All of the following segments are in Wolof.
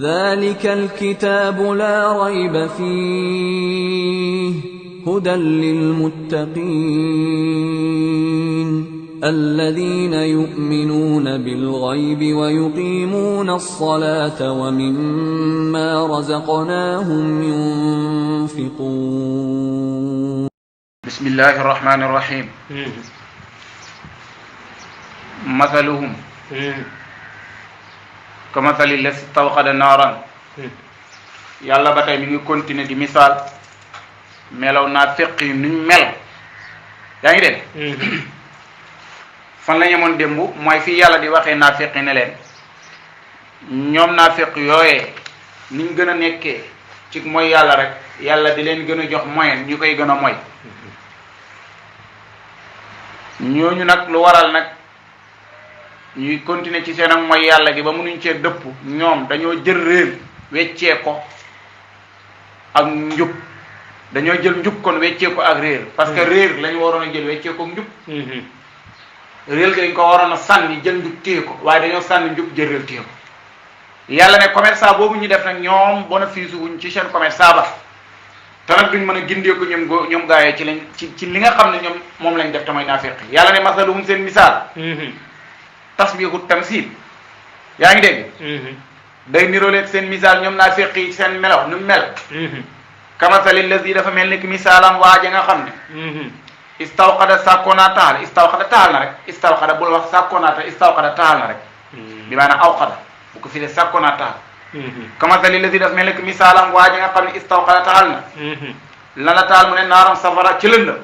ذلك الكتاب لا ريب فيه هدى للمتقين الذين يؤمنون بالغيب ويقيمون الصلاة ومما رزقناهم ينفقون. بسم الله الرحمن الرحيم. مثلهم كمثل الذي استوقد نارا. yàlla ba tey mi ngi continuer di misaal melaw naafiq yi nuñ mel. yaa ngi dégg. fan la ñemoon démb mooy fii yàlla di waxee naafiq yi ne leen ñoom naafiq yooyee niñ gën a nekkee ci mooy yàlla rek yàlla di leen gën a jox moyen ñu koy gën a moy. ñooñu nag lu waral nag ñuy continuer ci seen ak mooy yàlla gi ba mënuñ cee dëpp ñoom dañoo jël réer weccee ko ak njub. dañoo jël njub kon weccee ko ak réer parce que réer lañu waroon a jël weccee ko njub. réer gi dañ ko waroon a sànni jël njub téye ko waaye dañoo sànni njub jël réer téye ko. yàlla ne commerçant boobu ñu def nag ñoom bénéfice wuñ ci seen commerçant ba te nag duñ mën a gindeeku ñoom gaayee ci li nga xam ne ñoom moom lañ def te mooy naafiq. yàlla ne masaluhum seen misaal. tasbihu tamsil. yaa ngi dégg. day niroleeg seen misaal ñoom naafiq yi seen melaw nu mel. kamasali lazi dafa mel ni ki misaalam waaja nga xam ne. istawqada sàkkoonaa taal istawqada taal na rek istawqada bul wax sàkkoonaa te istawqada taal na rek. bi maanaam awqada bu ko firee sàkkoonaa taal. kamasali lazi dafa mel ni ki misaalam waaja nga xam ne istawqada taal na. lan la taal mu ne naaram safara ci lëndëm.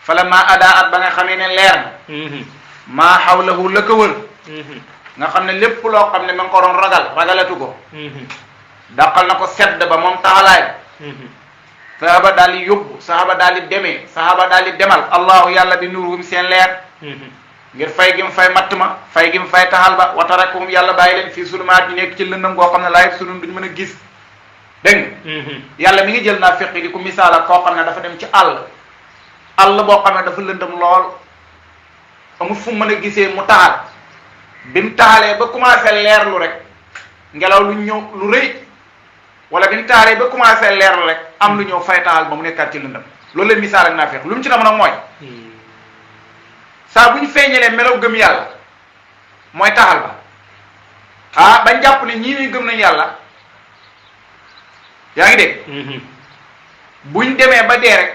falammaa adaa'at ba nga xamee ne leer na. maa hawlahu la ko wër. nga xam ne lépp loo xam ne ma nga ko doon ragalatu ko. dàqal na ko sedd ba moom taalaay. sahaba daal di yóbbu sahaba daal di demee sahaba daal di demal allahu yàlla bi nuuruhum seen leer. ngir fay gi mu fay matt ma fay gi mu fay taxal ba wa tarakum yàlla bàyyi leen fii sulumaat yi nekk ci lëndëm goo xam ne laay sunun duñu mën a gis. dégg nga. yàlla mi ngi jël naafiq di ko misaala koo xam ne dafa dem ci àll boo xam ne dafa lëndëm lool amul fu mu mën a gisee mu taxal bi mu taxalee ba commencé leerlu rek ngelaw lu ñëw lu rëy wala bi mu taxalee ba commencé leerlu rek am lu ñëw fay taxal ba mu nekkaat ci lëndëm loolu la misaal ak naafiq lu mu ci na mën a mooy saa bu ñu feeñalee melaw gëm yàlla mooy taxal ba bañ jàpp ne ñii nii gëm nañ yàlla yaa ngi dégg. buñ demee ba dee rek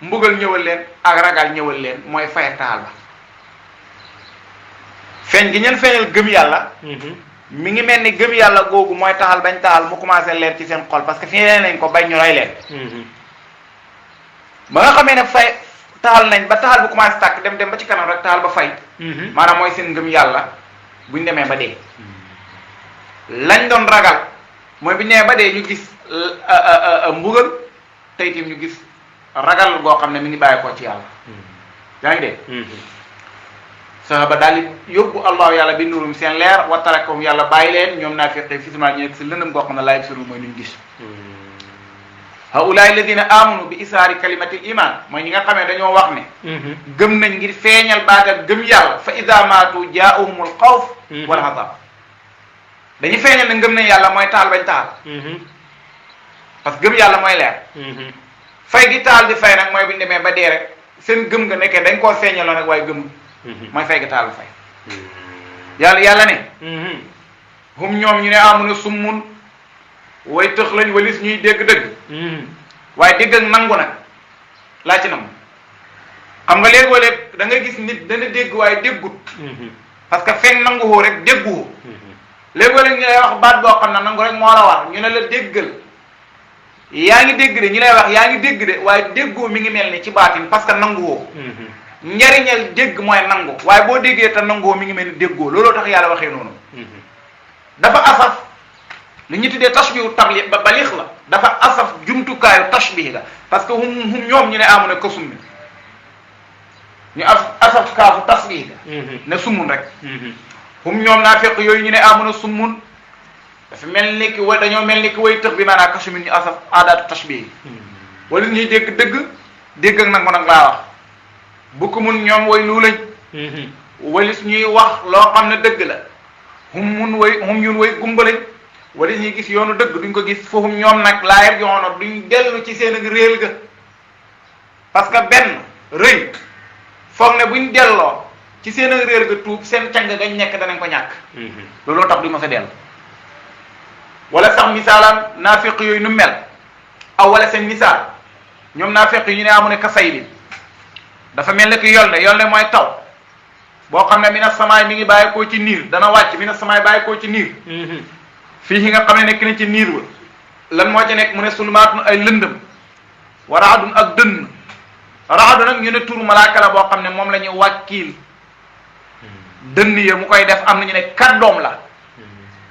mbugal ñëwal leen ak ragal ñëwal leen mooy fay taxal ba feeñ gi ñeen feeñal gëm yàlla. mi ngi mel ni gëm yàlla googu mooy taxal bañ taxal mu commencé leer ci seen xol parce que feeñee nañ ko bañ ñu rey leen. ba nga xamee ne fay taxal nañ ba taxal bu commencé tàkk dem ba ci kanam rek taxal ba fay. maanaam mooy seen ngëm yàlla buñ demee ba dee. lañ doon ragal mooy bu ñu demee ba dee ñu gis mbugal tey itam ñu gis ragal goo xam ne mi ngi bàyyi ko ci yàlla. yaa ngi dee. sahaba daal di yóbbu allahu yàlla bi nuurum seen leer wa tarakum yàlla bàyyi leen ñoom naafiq fisima ñu nekk si lëndëm goo xam ne laay suru mooy nuñ gis. haulaay alladina amanu bi isaari kalimatil iman mooy ñi nga xamee dañoo wax ne. gëm nañ ngir feeñal baatal gëm yàlla fa ida maatu jaahumul xawf wal hadab dañu feeñal ne ngëm nañ yàlla mooy taal bañ taal. parce que gëm yàlla mooy leer. fay gi taal di fay nag mooy bu ñu demee ba dee rek seen gëm nga nekkee dañ koo feeñaloon rek waaye gëm. mooy fay gi taal fay. yàlla ne. hum ñoom ñu ne amuna summun way tëx lañ walis ñuy dégg-dëgg. waaye dégg ak nangu nag laa ci nam xam nga léegoo-léeg da nga gis nit dana dégg waaye déggut. parce que fekk nangu woo rek déggu. léegoo-léeg ñu lay wax baat boo xam ne nangu rek moo la war ñu ne la déggal yaa ngi dégg de ñu lay wax yaa ngi dégg de waaye déggoo mi ngi mel ni ci baatin parce que nangu woo. njariñal dégg mooy nangu waaye boo déggee te nangoo mi ngi mel ni déggoo looloo tax yàlla waxee noonu. dafa asaf li ñu tuddee tashbihu tabliq ba balix la dafa asaf jumtukaayu tashbih la parce que hum ñoom ñu ne amu ne ko summi ñu asaf kaafu tasbih la ne summun rek. hum ñoom naafiq yooyu ñu ne amu ne summun dafa mel ni ki way dañoo mel ni ki way tëx bi maanaam kashumin ñu asaf aadaatu tashbih wala ñuy dégg dëgg dégg ak nag nag laa wax bukkumun ñoom way lu lañ walis ñuy wax loo xam ne dëgg la hum ñun way gumba lañ walis ñuy gis yoonu dëgg duñ ko gis foofu ñoom nag laayar yoono duñ dellu ci seen ak réel ga parce que benn rëy foog ne buñ delloo ci seen ak réel ga tuub seen càng gañ nekk danañ ko ñàkk looloo tax duñ ma sa dellu wala sax misaalam naafiq yooyu nu mel aw wala seen misaal ñoom naafiq yi ñu ne amu ne kasay bi dafa mel ne ki yolnde mooy taw boo xam ne mina samaay mi ngi bàyyi koo ci niir dana wàcc mina samaay bàyyi koo ci niir fii nga xam ne nekk na ci niir wa lan moo ci nekk mu ne sulumaatun ay lëndëm wa raadun ak dënn raadu nag ñu ne turu malaaka la boo xam ne moom la ñu wàkkiil dënn ya mu koy def am na ñu ne kaddoom la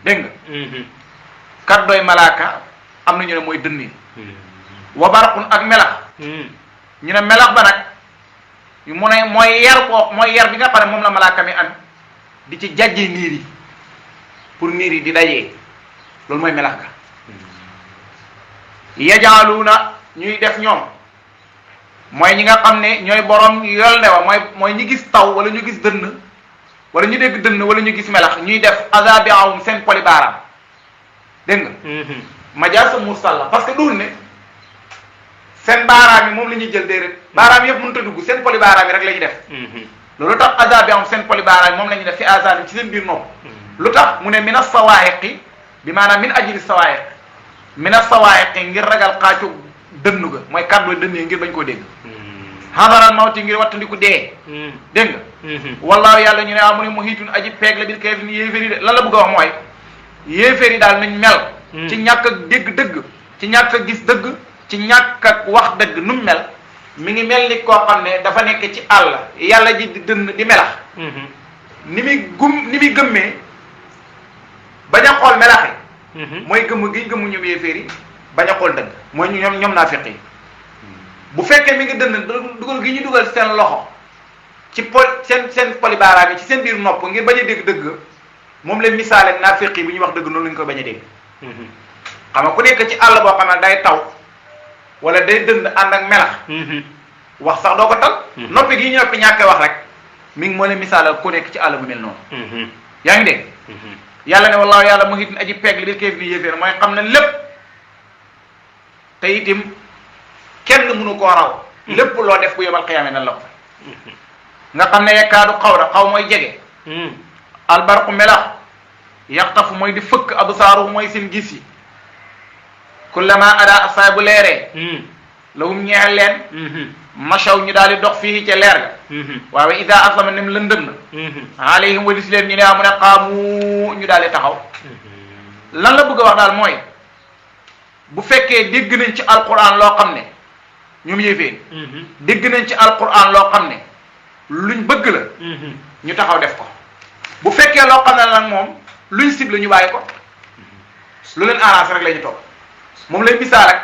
dégg nga kaddooy malaaka am na ñu ne mooy dënn yi wa barqun ak melax ñu ne melax ba nag mu ne mooy yar bi nga xam ne moom la malaaka mi am di ci jajji niir yi pour niir yi di dajee loolu mooy melax ga yajaaluuna ñuy def ñoom mooy ñi nga xam ne ñooy borom yolnde wa mooy ñi gis taw wala ñu gis dënn wala ñu dégg dënn wala ñu gis melax ñuy def azabiahum seen poli baaraam dégg nga majaasa mursal la parce que duul ne seen baaraam yi moom la ñuy jël déedéet baaraam yëpp mënut a dugg seen poli baaraam yi rek la ñuy def loolu tax azabiahum seen poli baaraam yi moom la ñuy def fi azanim ci seen biir nopp lu tax mu ne mina sawaayiqi bi maanaam min ajli sawaayiq mina sawaayiqi ngir ragal xaacu dënn ga mooy kàddu dënn yi ngir bañ koo dégg hadaral mawti ngir wattandiku dee dégg nga wallaahu yàlla ñu ne amu ne muhiitun aji peeg la bil kaafiriin yéeféer yi de lan la bëgg a wax mooy yéeféer yi daal nañ mel ci ñàkk ak dégg dëgg ci ñàkk a gis dëgg ci ñàkk ak wax dëgg nu mu mel mi ngi mel ni koo xam ne dafa nekk ci àll yàlla ji di dënn di melax ni muy gëmmee bañ a xool melaxe mooy gëmm gi gëmmu ñoom yéeféer yi bañ a xool dëgg mooy ñoom naafiq yi bu fekkee mi ngi dënn dugal gi ñu dugal seen loxo ci seen poli baaraam yi ci seen biir nopp ngir bañ a dégg dëgg moom leen misaale naafiq yi bu ñuy wax dëgg noonu lañu ko bañ a dégg xam nga ku nekk ci àll boo xam ne day taw wala day dënd ànd ak melax wax sax doo ko tal noppi gi ñu noppi ñàkkee wax rek mi ngi moo leen misaale ku nekk ci àll bu mel noonu yaa ngi dégg yàlla ne wallaahu yàlla muhiitun aji peeg li bil kaafiriin yéeféer mooy xam ne lépp te itim kenn mënu koo raw lépp loo def bu yomal xiyaame nan la ko nga xam ne yekkaadu xaw mooy jege albarqu melax yaxtafu mooy di fëkk absaaru mooy seen gis yi kullama ada asaay bu leeree lahum ñeexel leen machaw ñu daal di dox fii ca leer ga waaye ida aslama nem lëndëm na alayhim walis leen ñu ne amu ne xaamu ñu daal di taxaw lan la bëgg a wax daal mooy bu fekkee dégg nañ ci alquran loo xam ne ñoom yéeféen dégg nañ ci alquran loo xam ne luñ bëgg la ñu taxaw def ko bu fekkee loo xam ne nag moom luñ cible ñu bàyyi ko lu leen arrangé rek la ñu toog moom lay misaal rek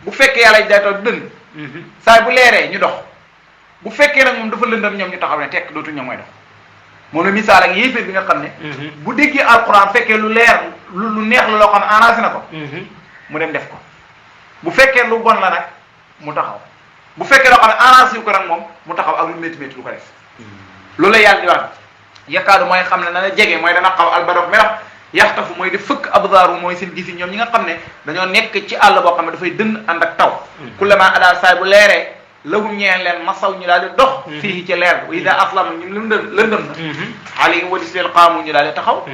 bu fekkee yàlla day toog dënn saay bu leeree ñu dox bu fekkee nag moom dafa lëndam ñoom ñu taxaw ne tekk dootu ñoom mooy dox moom la misaal ak yéeféer bi nga xam ne bu déggee alquran fekkee lu leer lu neex la loo xam ne arrangé na ko mu dem def ko bu fekkee lu bon la nag mu taxaw bu fekkee loo xam ne arrangé wu ko nag moom mu taxaw ak lu métti métti lu ko def loolu la yàlla di wax yakkaadu mooy xam ne na la jege mooy dana xaw albadox melax yaxtafu mooy di fëkk abdaaru mooy seen gis yi ñoom ñi nga xam ne dañoo nekk ci àll boo xam ne dafay dënn ànd ak taw kullama ada saay bu leeree lahum ñeen leen masaw ñu daal di dox fii ci leer bi ida aslam ñu lëndëm na xaali yi wadis leen xaamu ñu daal di taxaw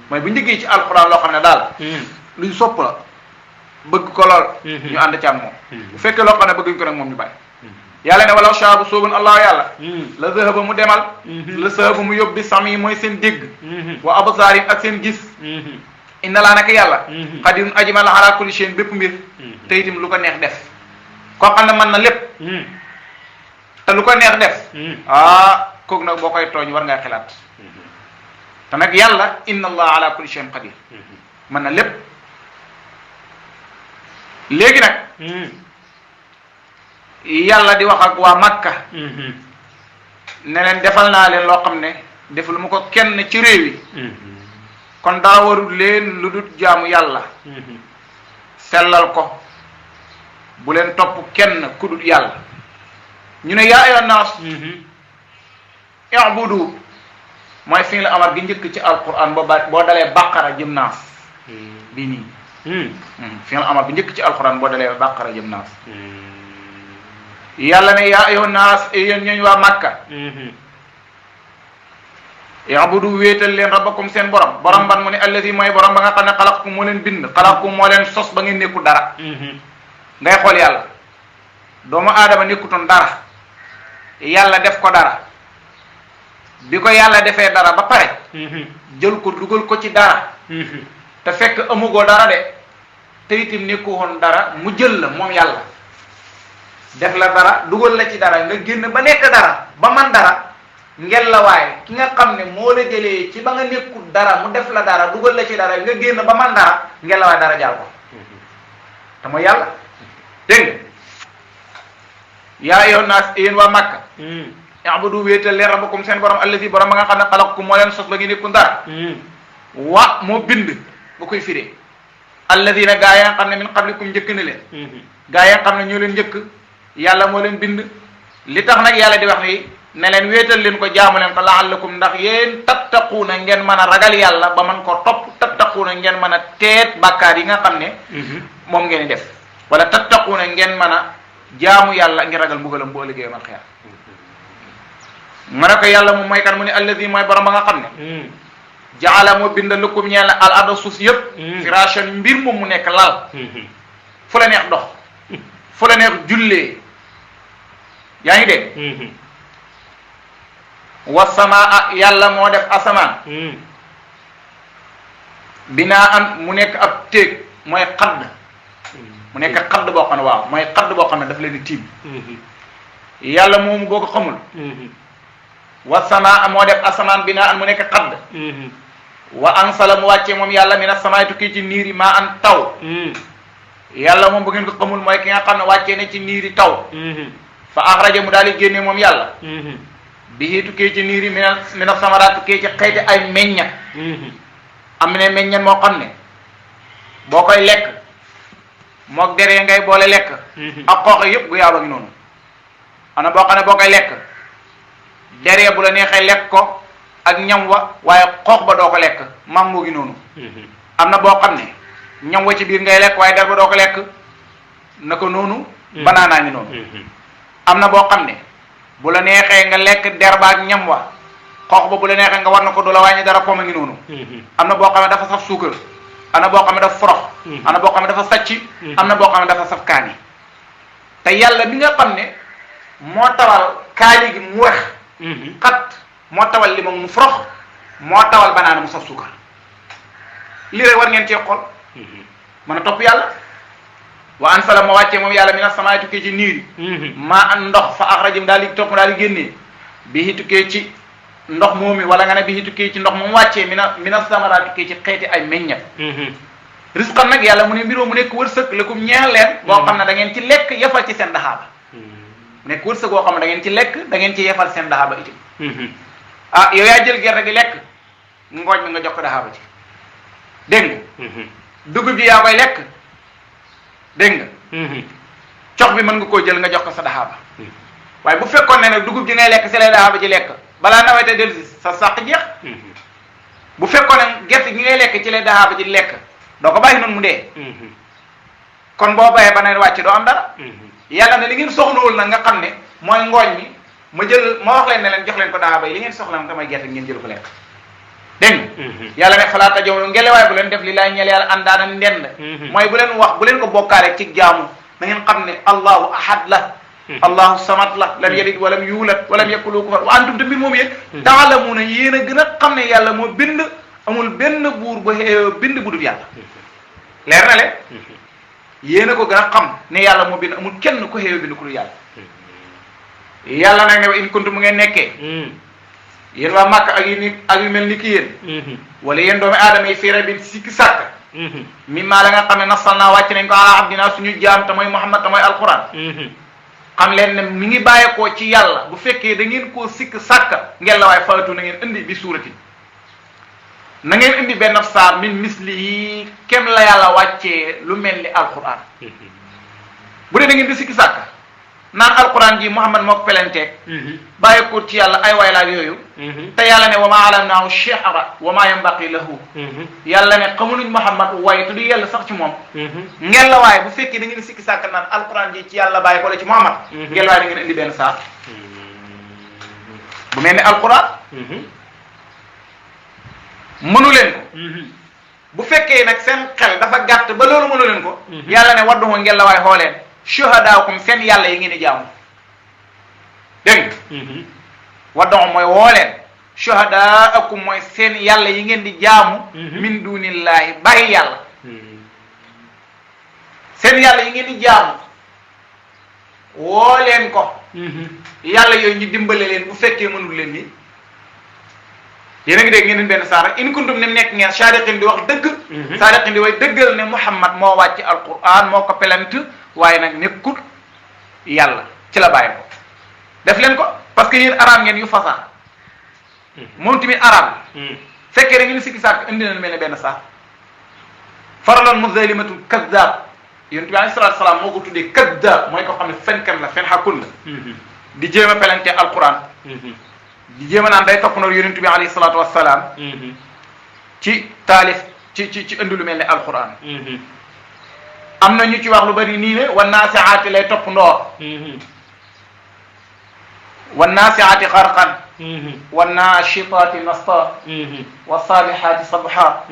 mooy bu njëggee ci alquran loo xam ne daal luñ sopp la bëgg ko lool ñu ànd ci ak moom bu fekkee loo xam ne bëgguñ ko nag moom ñu bàyyi yàlla ne walaw shaa bu sooban allah yàlla la zahaba mu demal la zahaba mu yóbbi sami mooy seen dégg wa absaarim ak seen gis inna laa naka yàlla xadirun ajimal ala kulli shay'in bépp mbir te itam lu ko neex def koo xam ne mën na lépp te lu ko neex def kooku nag boo koy tooñ war ngaa xalaat te nag yàlla inna allah ala kulli shay'in qadir mën na lépp léegi nag yàlla di wax ak waa Makka ne leen defal naa leen loo xam ne deful mu ko kenn ci réew yi kon daa warul leen lu dul jaamu yàlla sellal ko bu leen topp kenn ku dul yàlla ñu ne yaa ayyuhan naas i'budu mooy fi'l amar gi njëkk ci alquran boo dalee baqara jëm naas bii nii fi'l amar bi njëkk ci alquran boo dalee baqara jëm naas yàlla ne yaa ayyuhan naas yéen ñooñu waa Makka i'budu wéetal leen rabbakum seen borom ban mu ne alladi mooy borom ba nga xam ne xalaqakum moo leen bind xalaqakum moo leen sos ba ngeen nekkul dara ngay xool yàlla doomu aadama nekkutoon dara yàlla def ko dara bi ko yàlla defee dara ba pare jël ko dugal ko ci dara te fekk amugoo dara de te itam nekku woon dara mu jël la moom yàlla def la dara dugal la ci dara nga génn ba nekk dara ba man dara ngel la waaye ki nga xam ne moo la jëlee ci ba nga nekkul dara mu def la dara dugal la ci dara nga génn ba man dara ngel la waaye dara jaal ko te mooy yàlla dégg nga yaa ayyuhan naas yéen waa Makka i'budu wéetal leen rabbakum seen borom allazi borom ba nga xam ne xalaqakum moo leen sos ba ngi nekkul dara wa moo bind bu koy firee allazina gaa yi nga xam ne min qablikum njëkk na leen gaa yi nga xam ne ñoo leen njëkk yàlla moo leen bind li tax nag yàlla di wax ni ne leen wéetal leen ko jaamu leen ko la'allakum ndax yéen tattaquuna ngeen mën a ragal yàlla ba man ko topp tattaquuna ngeen mën a teet bàkkaar yi nga xam ne moom ngeen di def wala tattaquuna ngeen mën a jaamu yàlla ngir ragal mbugalam bu ëllëgee man xeer mu ne ko yàlla moom mooy kan mu ne allazi mooy borom ba nga xam ne jaala moo bind lakum ñeel al arda suuf yëpp firashan mbir moom mu nekk lal fu la neex dox fu la neex jullee yaa ngi dégg wasamaa yàlla moo def asamaan binaa an mu nekk ab téeg mooy xadd mu nekk xadd boo xam ne waaw mooy xadd boo xam ne daf leen di tiim yàlla moomu boo ko xamul wasamaa moo def asamaan binaa an mu nekk xadd wa ansala mu wàccee moom yàlla mina samaay tukkee ci niir yi maa an taw yàlla moom bu ngeen ko xamul mooy ki nga xam ne wàccee ne ci niir yi taw fa axraja mu daal di génne moom yàlla bi tukkee ci niir yi mina samaraat tukkee ci xeeti ay meññat am ne meññat moo xam ne boo koy lekk mook deree ngay boole lekk ak xooxe yëpp gu yaaba ngi noonu am na boo xam ne boo koy lekk deree bu la neexee lekk ko ak ñam wa waaye xoox ba doo ko lekk mango gi noonu am na boo xam ne ñam wa ci biir ngay lekk waaye der ba doo ko lekk na ko noonu banaanaa ngi noonu am na boo xam ne bu la neexee nga lekk der ba ak ñam wa xoox ba bu la neexee nga war na ko du la wàññi dara pooma ngi noonu am na boo xam ne dafa saf suukar am na boo xam ne dafa forox am na boo xam ne dafa sàcc am na boo xam ne dafa saf kaani te yàlla bi nga xam ne moo tawal kaani gi mu wex xat moo tawal limon mu forox moo tawal banaana mu saf suukar lii rek war ngeen cee xool mën a topp yàlla wa ansala moo wàccee moom yàlla mina samaay tukkee ci niir yi maa an ndox fa axrajim daal di topp mu daal di génnee bi tukkee ci ndox moomi wala nga ne bi tukkee ci ndox moom wàccee mina samara tukkee ci xeeti ay meññat risqan nag yàlla mu ne mbiroo mu nekk wërsëg lakum ñeex leen boo xam ne da ngeen ci lekk yefal ci seen daxaaba mu nekk wërsëg boo xam ne da ngeen ci lekk da ngeen ci yefal seen daxaaba itam ah yow yaa jël gerte gi lekk ngooñ mi nga jox ko daxaaba ci dégg nga dugub ji yaa koy lekk dégg nga cox bi mën nga koo jël nga jox ko sa daxaaba waaye bu fekkoon ne nag dugub ji ngay lekk si lay daxaaba ji lekk balaa nawete del si sa sàq jeex bu fekkoon ne gerte gi ngay lekk ci lay daxaaba ji lekk doo ko bàyyi noonu mu dee kon boo bayee ba ne wàcc doo am dara yàlla ne li ngeen soxlawul nag nga xam ne mooy ngooñ mi ma wax leen ne leen jox leen ko daxaaba yi li ngeen soxla nag damay gerte ngeen jël ko lekk dégg nga yàlla ne falaa tajawlu ngelewaay bu leen def li laay ñeel yàlla àndaana ndend mooy bu leen wax bu leen ko bokkaale ci jaamu na ngeen xam ne allahu ahad la allahu samad la lam yalid walam yuulad walam yakul lahu kufuwan wa antum te mbir moom yéen taalamuuna yéen a gën a xam ne yàlla moo bind amul benn buur ba bind bu dul yàlla leer na le yéen a ko gën a xam ne yàlla moo bind amul kenn ko xeewe bind ku dul yàlla yàlla nag ne wa in kuntum mu ngeen nekkee yéen waa Màkka ak yu mel ni ki yéen wala yéen doomi aadama yi fii raybin sikki sàkk mi maa la nga xam ne nasal naa wàcc nañ ko ala abdina suñu jaam te mooy Muhammad te mooy alquran xam leen ne mi ngi bàyyeekoo ci yàlla bu fekkee da ngeen koo sikk sàkk ngeen la waaye faatu na ngeen indi bi suurati na ngeen indi benn saar min misli yi kem la yàlla wàccee lu mel ni alquran bu dee da ngeen di sikki sàkk naan alquran ji Muhammad moo ko pelenteeg bàyyeekoo ci yàlla ay waay laak yooyu te yàlla ne wa ma alamnaahu shi'ra wa ma yanbaqi lahu yàlla ne xamuluñ Muhammad way te du yàlla sax ci moom ngel la waaye bu fekkee da ngeen sikki sàkk naan alquran ji ci yàlla bàyyi ko la ci Muhammad ngel waaye da ngeen indi benn saar bu mel ne alquran mënu leen ko bu fekkee nag seen xel dafa gàtt ba loolu mënu leen ko yàlla ne wadduhu ngel la waaye xooleen shuhadaakum seen yàlla yi ngeen di jaamu dégg nga wadduhu mooy wooleen shuhadaakum mooy seen yàlla yi ngeen di jaamu min dunillahi bàyyi yàlla seen yàlla yi ngeen di jaamu woo leen ko yàlla yooyu ñu dimbale leen bu fekkee mënul leen ni yéen a ngi dégg ngeen benn saar rek in kuntum ne nekk ngeen saadiqin di wax dëgg saadiqin di way dëggal ne Muhammad moo wàcc alquran moo ko pelant waaye nag nekkul yàlla ci la bàyyi ko def leen ko parce que yéen arab ngeen yu fasaa moom tamit arab fekkee da ngeen sikki saak indi na mel ne benn saar faraloon Musaylimatul kazzab yonent bi alayhi salaatu salaam moo ko tuddee kazzab mooy ko xam ne fenkan la fen xakun la di jéem a pelante alquran di jéem a naan day topp noonu yonent bi alayhi salaatu wassalaam ci taalif ci indi lu mel ne alquran am na ñu ci wax lu bari nii ne wan naasiaati lay topp ndoor wan naasiaati xarqan wan naashitaati nasta wa saabihaati sabha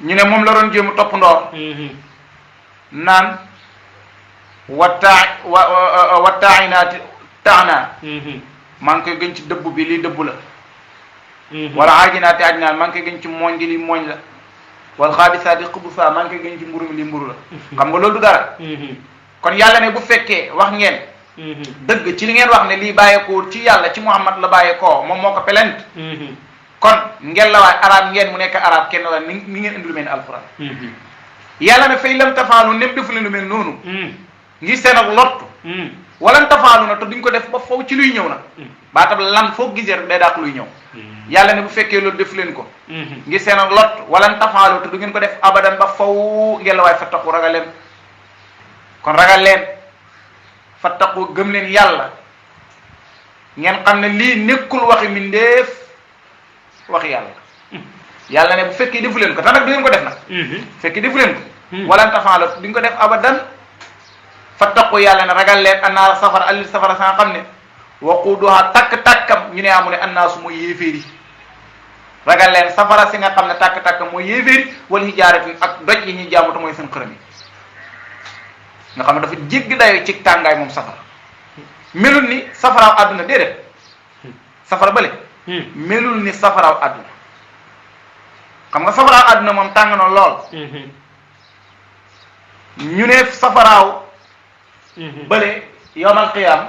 ñu ne moom la doon jéem a topp ndoor naan wa taainaati taana maa ngi koy gën ci dëbb bi lii dëbb la wala aajinaati ajnaan maa ngi koy gën ci mooñ gi lii mooñ la wala xaabisaati xubusa maa ngi koy gën ci mburu mi lii mburu la xam nga loolu du dara kon yàlla ne bu fekkee wax ngeen dëgg ci li ngeen wax ne lii bàyyeekoo ci yàlla ci Muhammad la bàyyeekoo moom moo ko pelent kon ngeen la waay arab ngeen mu nekk arab kenn la ni ngeen indi lu mel ni alquran yàlla ne fay lam tafaalu nem defu leen lu mel noonu ngir seen ak lottu walan tafaalu na te duñ ko def ba faw ci luy ñëw na baatab lan foo gisee rek day daak luy ñëw yàlla ne bu fekkee loolu def leen ko ngir seen ak lott walan tafaalu te du ngeen ko def abadan ba faw ngeen la waay fattaqu ragal leen kon ragal leen fattaqu gëm leen yàlla ngeen xam ne lii nekkul waxi mindeef waxi yàlla yàlla ne bu fekkee defu leen ko te nag du ngeen ko def nag fekkee defu leen ko walan tafaalu du ngeen ko def abadan fattaqu yàlla ne ragal leen annaara safara allil safara sa nga xam ne waquuduha takk-takkam ñu ne amu ne annaasu mooy yéeféeri ragal leen safara si nga xam ne takk-takkam mooy yéeféeri wala hijaaratin ak doj yi ñuy jaamu te mooy seen xërëm yi nga xam ne dafa jégg dayo ci tàngaay moom safara melul ni safaraaw àdduna déedéet safara bële melul ni safaraaw àdduna xam nga safaraaw àdduna moom tàng na lool ñu ne safaraaw bële yowmal qiyaam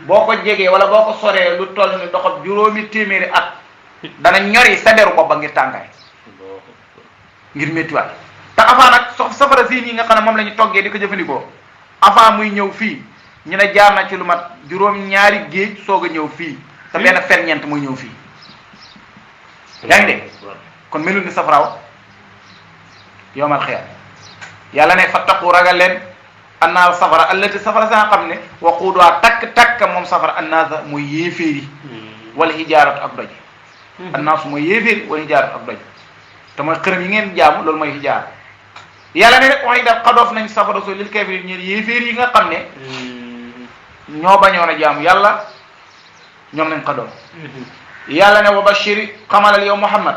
boo ko jegee wala boo ko soree lu toll ni doxab juróomi téeméeri at dana ñori sa deru bopp ba ngir tàngaay ngir méttiwaay te avant nag safara sii nii nga xam ne moom la ñu toggee di ko jëfandikoo avant muy ñëw fii ñu ne jaar na ci lu mat juróom ñaari géej soog a ñëw fii te benn ferñeent muy ñëw fii yaa ngi dégg kon melul ni safaraaw yowmal qiyaam yàlla ne fattaqu ragal leen annaar safara allati safara sa nga xam ne waquuduha takk-takk moom safara annaasa mooy yéeféeri wala hijaaratu ak doj annaasu mooy yéeféeri wala hijaaratu ak doj te mooy xërëm yi ngeen jaamu loolu mooy hijaar yàlla ne rek wax daf xadoof nañ safara soo lil kaafiriin ñeen yéeféeri yi nga xam ne ñoo bañoon a jaamu yàlla ñoom nañ xadoof yàlla ne wa bashiri xamalal yow Muhammad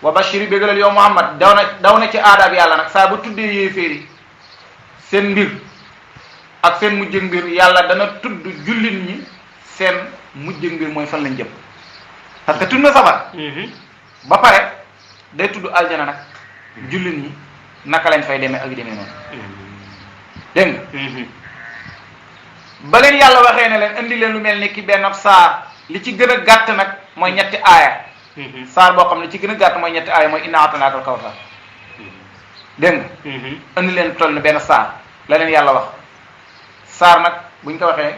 wa bashiri bégalal yow Muhammad daw na ci aadaab yàlla nag saa ba tuddee yéeféeri seen mbir ak seen mujj mbir yàlla dana tudd jullit ñi seen mujj mbir mooy fan lañ jëm parce que tudd na safara ba pare day tudd aljana nag jullit ñi naka lañ fay demee ak demee noonu dégg nga ba leen yàlla waxee ne leen indi leen lu mel ni ki benn saar li ci gën a gàtt nag mooy ñetti aaya saar boo xam ne li ci gën a gàtt mooy ñetti aaya mooy innaa a'taynaakal kawsar dégg nga indi leen toll ni benn saar la leen yàlla wax saar nag buñ ko waxee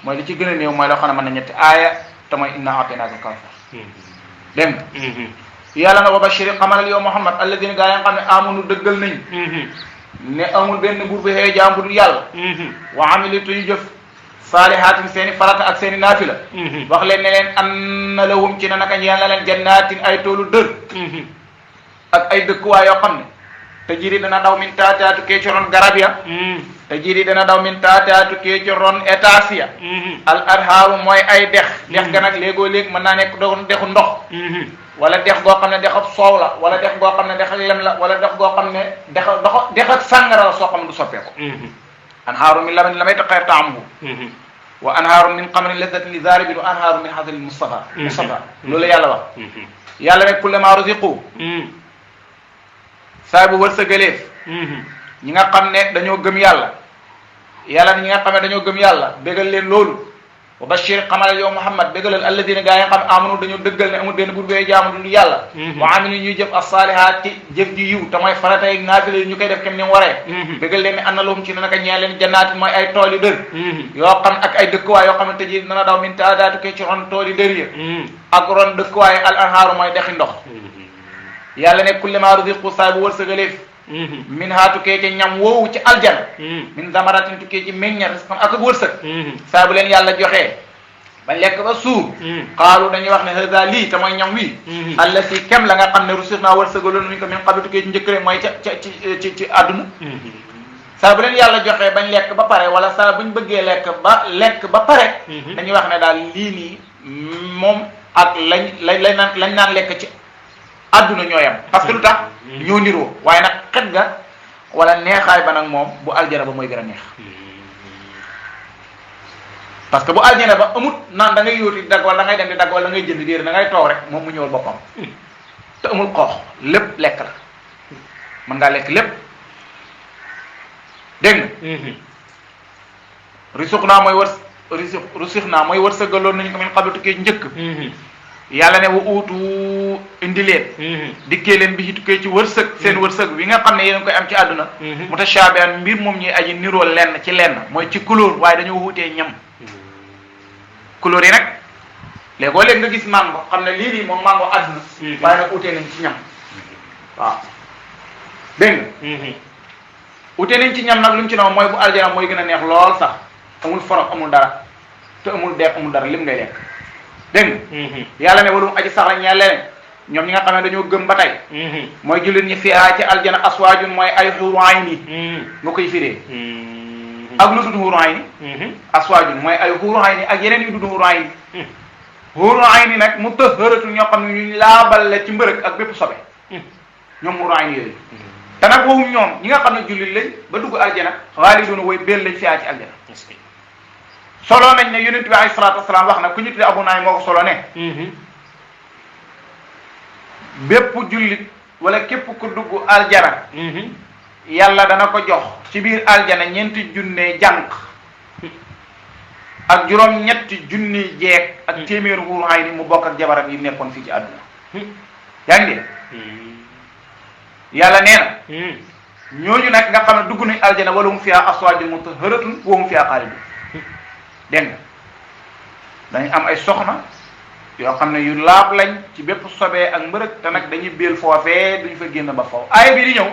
mooy li ci gën a néew mooy loo xam ne mën na ñetti aaya te mooy innaa a'taynaakal kawsar dégg nga yàlla na wa bashiri xamalal yow Muhammad alladina gaa yi nga xam ne amanu dëggal nañ ne amul benn buur bu xëy jaam bu dul yàlla wa amilitu ñu jëf saalihaatin seeni farata ak seeni naafila wax leen ne leen anna lahum ci na naka ñeel na leen jannatin ay toolu dër ak ay dëkkuwaay yoo xam ne te jiri dana daw min taataatu kee ci ron garab ya te jiri dana daw min taataatu kee ci ron étage ya al anhaaru mooy ay dex ga nag léegoo léeg mën naa nekk dexu ndox wala dex goo xam ne dexab soow la wala dex goo xam ne dex ak lem la wala dex goo xam ne dex ak sàngara la soo xam ne du soppeeku anhaaru min labanin lam yataghayyar ta'amuhu wa anhaaru min xamrin lazzatin lizaaribin wa anhaaru min asalin mustafa loolu yàlla wax yàlla ne kullamaa ruziqu saa bu wërsëgaleef ñi nga xam ne dañoo gëm yàlla yàlla ne ñi nga xam ne dañoo gëm yàlla bégal leen loolu wa bashir xamal yow Muhammad bégalal alladina gaa yi nga xam amanu dañoo dëggal ne amul benn buur bee jaamu dul yàlla wa amilu ñuy jëf as-saalihaat ci jëf ji yiw te mooy farata yi naafila yi ñu koy def kem ni mu waree bégal leen ne anna lahum ci naka ñeel leen jannaatin mooy ay tool yu dër yoo xam ak ay dëkkuwaay yoo xam ne tëji dana daw min taadaatu ke ci ron tool yu dër ya ak ron dëkkuwaay al anhaaru mooy dexi ndox yàlla ne kullama ruziqu saa bu wërsëgaleef min haa tukkee ci ñam woowu ci aljana min zamaratin tukkee ci meñña risqan ak wërsëg saa bu leen yàlla joxee ba lekk ba suur xaalu dañuy wax ne hada lii te mooy ñam wi alla si kem la nga xam ne rusir naa wërsëgaloon nuñ ko min qabli tukkee ci njëkk rek mooy ci àdduna saa bu leen yàlla joxee bañ lekk ba pare wala saa buñ bëggee lekk ba pare dañuy wax ne daal lii nii moom ak lañ naan lekk ci àdduna ñoo yam parce que lu tax ñoo niroo waaye nag xet ga wala neexaay ba nag moom bu aljana ba mooy gën a neex parce que bu aljana ba amut naan da ngay yóoti di dagg wala da ngay dem di dagg wala da ngay jënd déer da ngay toog rek moom mu ñëwal boppam te amul xoox lépp lekk la mën ngaa lekk lépp dégg nga risux naa mooy wërsëgaloon nañu ko min qablu tukkee njëkk yàlla ne wa uutu indi leen dikkee leen bi ci tukkee ci wërsëg seen wërsëg wi nga xam ne yéen koy am ci àdduna mutashaabihan mbir moom ñuy aji niroo lenn ci lenn mooy ci couleur waaye dañoo wuutee ñam couleur yi nag léegoo léeg nga gis mango xam ne lii nii moom mango àdduna waaye nag utee nañ ci ñam waaw dégg nga utee nañ ci ñam nag lu mu ci ne mooy bu aljana mooy gën a neex lool sax amul forox amul dara te amul deex amul dara lim ngay lekk dégg nga yàlla ne walum aji sax la ñeel leen ñoom ñi nga xam ne dañoo gëm ba tey mooy jullit ñi fiihaa ci aljana aswaajun mooy ay xuuru ayni nga koy firee ak lu dul xuuru ayni aswaajun mooy ay xuuru ayni ak yeneen yu dul xuuru ayni xuuru ayni nag mutahharatun ñoo xam ne ñu laabal la ci mbërëg ak bépp sobe ñoom xuuru ayni yooyu te nag waxum ñoom ñi nga xam ne jullit lañ ba dugg aljana xaaliduuna woy benn lañ fiihaa ci aljana solo nañ ne yonent bi alayhi salaatu wasalaam wax na ku ñu tudde Abu Naym moo ko solo ne bépp jullit wala képp ku dugg aljana yàlla dana ko jox ci biir aljana 4 junne jànq ak juróom ñetti junni jeeg ak téeméeru xuuru ayni mu bokk ak jabaram yi nekkoon fii ci àdduna yaa ngi dee yàlla nee na ñooñu nag nga xam ne dugg nañ aljana wala hum fiha aswaajun mutahharatun wa hum fiha xaalidun dégg nga dañu am ay soxna yoo xam ne yu laab lañ ci bépp sobee ak mbërëg te nag dañuy béel foofee duñ fa génn ba faw aaya bi di ñëw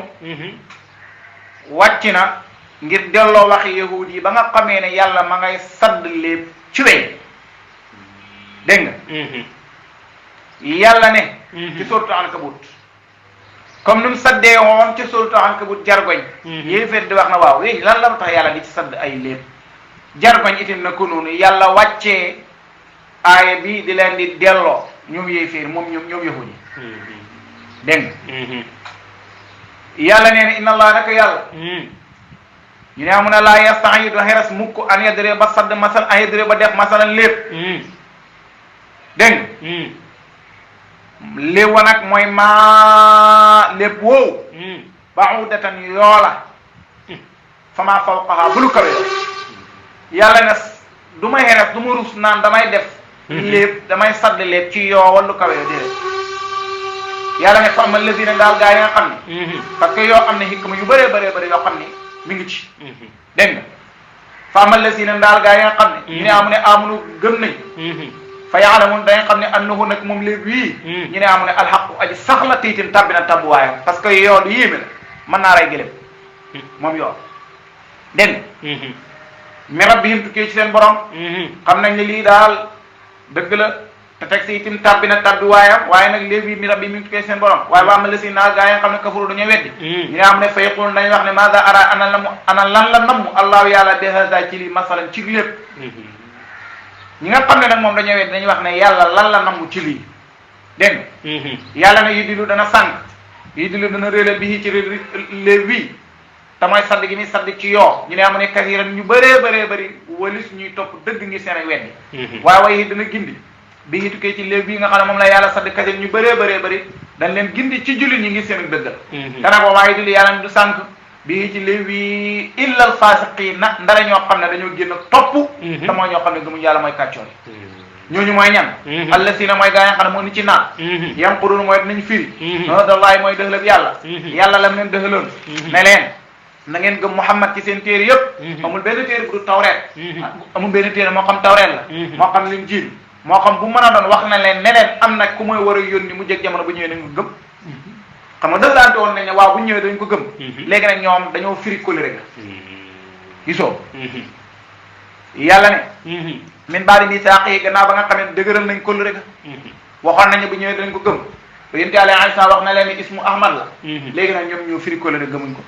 wàcc na ngir delloo waxi yahud yi ba nga xamee ne yàlla ma ngay sadd lépp ci wey dégg nga yàlla ne ci sourate Ankabut comme ni mu saddee woon ci sourate Ankabut jargoñ yéeféer di wax na waaw wéy lan la tax yàlla di ci sadd ay lépp jargoñ itam na ko noonu yàlla wàccee aaya bi di leen di delloo ñoom yéeféer moom ñoom yahud yi dégg nga yàlla nee na inna allah naka yàlla ñu ne amun a laa yastahidu xeras mukk an yadre ba sadd masal an yadre ba def masalan lépp dégg nga léewa nag mooy maa lépp woowu ba'udatan yoola fama fawqaha bu lu kawe yàlla ne du may xeres du ma rus naan damay def lépp damay sadd lépp ci yoo wallu kawe déedéet yàlla ne fa amal lazina daal gaa yi nga xam ne parce que yoo am ne hikma yu bëree bëree yoo xam ne mi ngi ci dégg nga fa amal lazina daal gaa yi nga xam ne ñu ne amu ne amunu gëm nañ fa yaalamun da nga xam ne annahu nag moom lépp wii ñu ne amu ne alxaqu aji sax la tiitin tabbi na tabbuwaayam parce que yoo lu yéeme la mën naa rey gëlëm moom yool dégg mi rabbihim tukkee ci seen borom xam nañ ne lii daal dëgg la te teg si itam tabbi na tabbi waayam waaye nag léegi mi rabbihim tukkee ci seen borom waaye waa ma la si naa gaa yi nga xam ne kafaru dañoo weddi ñu ne am ne fayqul dañuy wax ne maada ara ana lan la namm allahu yàlla bi hada ci lii masalan ci lépp ñi nga xam ne nag moom dañoo weddi dañuy wax ne yàlla lan la namm ci lii dégg nga yàlla ne yuddilu dana sànq yuddilu dana réelal bi ci léeg wii te mooy sadd gi ni sadd ci yoo ñu ne amu ne kasiran ñu bëree bëri walis ñuy topp dëgg ngir seen ay weddi waaye waaye dana gindi bi tukkee ci léegi bii nga xam ne moom la yàlla sadd kasir ñu bëree bëri dañ leen gindi ci julli ñi ngir seen dëggal te nag waaye duli yàlla du sànq bi ci léegi illal fasiqina ndara ñoo xam ne dañoo génn topp te mooy ñoo xam ne gëmuñu yàlla mooy kàccoor ñooñu mooy ñan allasina mooy gaa yi nga xam ne moo ni ci naan yanqudun mooy dinañ firi dallaay mooy dëxalab yàlla yàlla lam leen dëxaloon ne leen na ngeen gëm Muhammad ci seen téere yëpp amul benn téere bu du tawreet amul benn téere moo xam tawreet la moo xam Linjiil moo xam bu mën a doon wax na leen ne leen am na ku mooy war a yónni mu jég jamono bu ñëwee nañ ko gëm xam nga dëglaante woon nañ ne waaw bu ñëwee dañ ko gëm léegi nag ñoom dañoo firi kóllëre ga gisoo yàlla ne min baadi misaaq yi gannaaw ba nga xam ne dëgëral nañ kóllëre ga waxoon nañ ne bu ñëwee dañ ko gëm ba yénte Yàlla Isa wax na leen ni ismu Ahmad la léegi nag ñoom ñoo firi kóllëre gëmuñ ko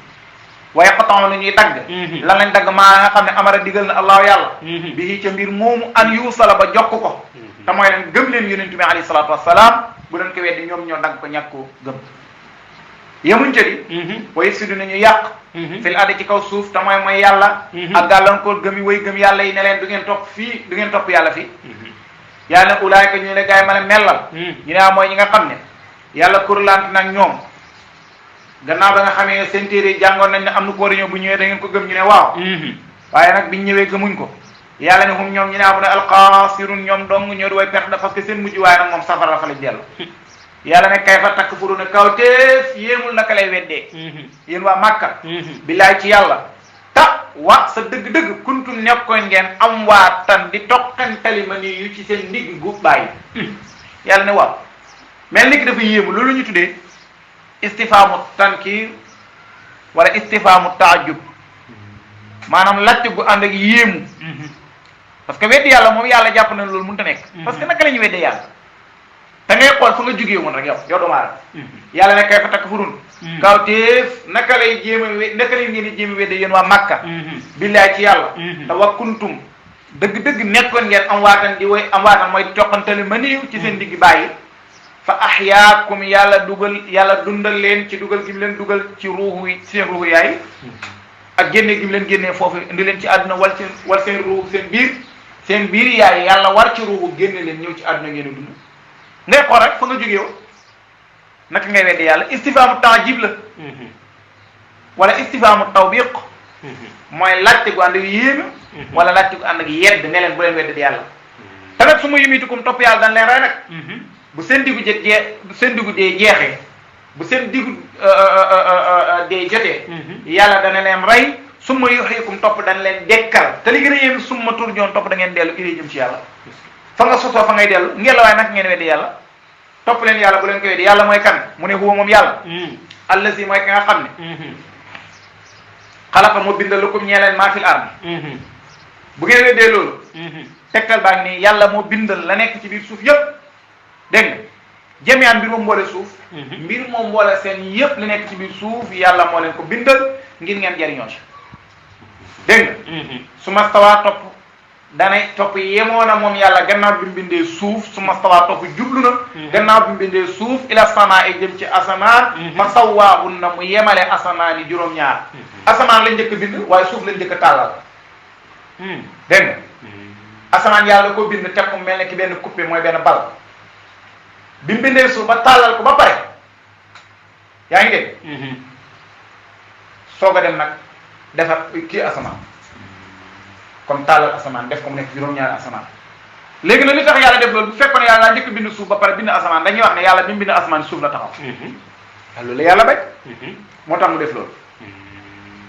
waaye xaton na ñuy dagg lan lañ dagg maa nga xam ne amara digal na allahu yàlla bi ca mbir moomu an yuusala ba jokk ko te mooy leen gëm leen yonent bi alayhi salaatu wassalaam bu leen ko weddi ñoom ñoo dagg ko ñàkk ko gëm yemuñ ca di way suddu nañu yàq fil addi ci kaw suuf te mooy yàlla ak gàllankoor gëm yi way gëm yàlla yi ne leen du ngeen topp fii du ngeen topp yàlla fii yàlla ne ulaayka ñu ne gaa yi mën a mellal ñu ne mooy ñi nga xam ne yàlla kurlant nag ñoom gannaaw ba nga xamee seen téere jàngoon nañ ne am na ko war a ñëw bu ñëwee da ngeen ko gëm ñu ne waaw waaye nag biñ ñëwee gëmuñ ko yàlla ne hum ñoom ñu ne amu ne alxaasirun ñoom dong ñoo di way perte da parce que seen mujj waaye nag moom safara la fa lañ dellu yàlla ne kay fa takk furu ne kaw teef yéemul naka lay weddee yéen waa Màkka billaay ci yàlla ta wa sa dëgg-dëgg kuntum nekkoon ngeen am waa tan di toqantali ma nii yu ci seen ndigg gu bàyyi yàlla ne waaw mel ni ki dafa yéemu loolu ñu tuddee istifaamu tankir wala istifaamu taajub maanaam laajte gu ànd ak yéemu parce que weddi yàlla moom yàlla jàpp na loolu mënut a nekk parce que naka la ñu weddee yàlla da ngay xool fa nga jógee woon rek yow doomu aadama yàlla ne kay fa takk furun kawteef naka lay naka lay ngeen di jéem a wedde yéen waa Makka billaay ci yàlla te wa kuntum dëgg-dëgg nekkoon ngeen am waatan di way am waatan mooy toqantali ma niiw ci seen digg bàyyi fa ahyaakum yàlla dundal leen ci dugal gi mu leen dugal ci ruuxu yi seen ruuxu yaay ak génne gi mu leen génnee foofu indi leen ci àdduna wal seen ruuxu seen biir yaay yàlla war ci ruuxu génne leen ñëw ci àdduna ngeen dund ngay xool rek fa nga jógee woon naka ngay wedde yàlla istifaamu taajib la wala istifaamu tawbiq mooy laajte gu ànd ak yéeme wala laajte gu ànd ak yedd ne leen bu leen wedde yàlla te nag su ma yumitukum topp yàlla dañ leen rey nag bu seen diggu dee jeexee bu seen diggu dee jotee yàlla dana leen rey summa yuhyikum topp dañ leen dekkal te li gën a yéem summa turjoon topp da ngeen dellu ilay jëm ci yàlla fa nga sosoo fa ngay dellu ngeen la waaye nag ngeen weddi yàlla topp leen yàlla bu leen ko weddi yàlla mooy kan mu ne huwa moom yàlla allazi mooy ka nga xam ne xalaqa moo bindal lakum ñee leen maa fil ard bu ngeen weddee loolu tegtal baa ngi nii yàlla moo bindal la nekk ci biir suuf yépp dégg nga jami'an mbir moom mboole suuf mbir moom mboole seen yépp li nekk ci biir suuf yàlla moo leen ko bindal ngir ngeen jariñoo ci dégg nga su ma stawaa topp danay topp yemoo na moom yàlla gannaaw bi mu bindee suuf su ma stawaa topp jublu na gannaaw bi mu bindee suuf ila samaa ay jëm ci asamaan fa sawwaahun na mu yemale asamaan yi juróom-ñaar asamaan lañ njëkk a bind waaye suuf lañ njëkk a tàllal dégg nga asamaan yàlla da koo bind teg ko mel ne ki benn coupé mooy benn bal bi mu bindee suuf ba tàllal ko ba pare yaa ngi dégg soog a dem nag defar kii asamaan kon tàllal asamaan def ko mu nekk juróom-ñaari asamaan léegi nag li tax yàlla def loolu bu fekkoon yàlla njëkk bind suuf ba pare bind asamaan dañuy wax ne yàlla bi mu bind asamaan suuf la taxaw loolu la yàlla bay moo tax mu def loolu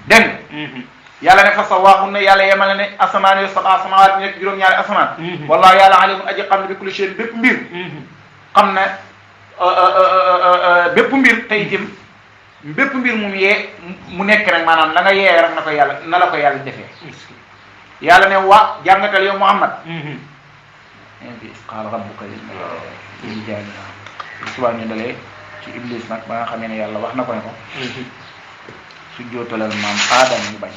dégg yàlla ne fa sawwaahunna yàlla yemale ne asamaan yo sab'a samaawaat nekk juróom-ñaari asamaan wallaahu yàlla alimun aji xam ne bi kulli shay'in bépp mbir xam ne bépp mbir te itam bépp mbir mu yee mu nekk rek maanaam la nga yee rek na la ko yàlla defee yàlla ne wa jàngatal yow Muhammad bi qaala rabbuka lil malaa'ikati subaa ñu dalee ci iblis nag ba nga xamee ne yàlla wax na ko ne ko su jootalal maam aadama ñu bañ